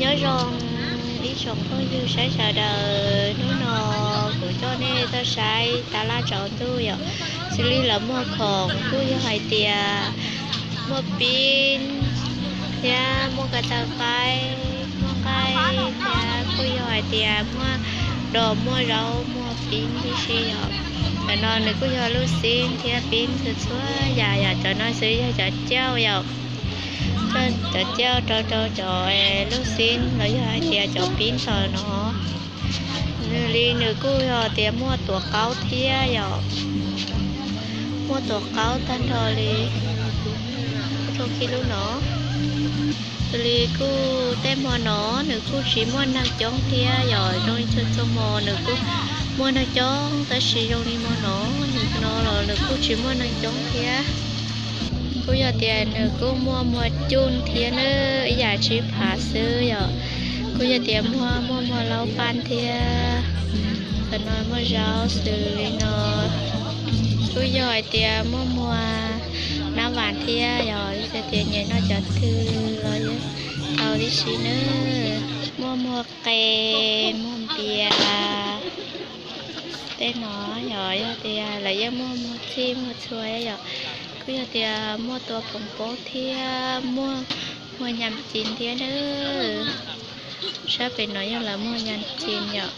Nyob zoo ib tsoom phooj ywg saib sawv daws, hnub no kuv coj nej tuaj saib tab laj tsaus ntuj yom. Xws li lawv muag khoom kuj yog hais tias muaj pib thiab muaj ko taw qaib, muaj nqaij thiab kuj yog hais tias muaj dos, muaj zaub, muaj pib tib si yom. Cov no nws kuj yog lub xib thiab pib txhua txhua yam yom. Cov no xwb yog cov cauj yom. Cov cauj rau rau cov lub xib los yog hais tias cov pib tom no. Nws li nws kuj yog tias muaj tuav qaub thiab yom. Muaj tuav qaub tag nrho li. Kuj rau kiag lub no. Xws li kuj tej hmo no nws kuj tsis muaj neeg coob thiab yom, zoo li txhua txhua hmo nws kuj muaj neeg coob tab sis zoo li hmo no, nws no los nws kuj tsis muaj neeg coob thiab. Kuj yog tias nws kuj muaj muag cuj thiab na, ib yam tsib phav xwb yom. Kuj yog tias muaj muag laub paj thiab. Qhov no muaj zaub xws li no. Kuj yog hais tias muaj muag nab vas thiab yom, yog tias nyiam noj cov twg los yeej tau tib si na. Muaj muag qe, muag npias, tej no yog, yog tias lawv yeej muaj muag txhij muag txhua yom. Kuj yog tias muaj tua poom pob thiab muaj muag nyas cin thiab na. Sab pem no yog lawv muag nyas cin yom.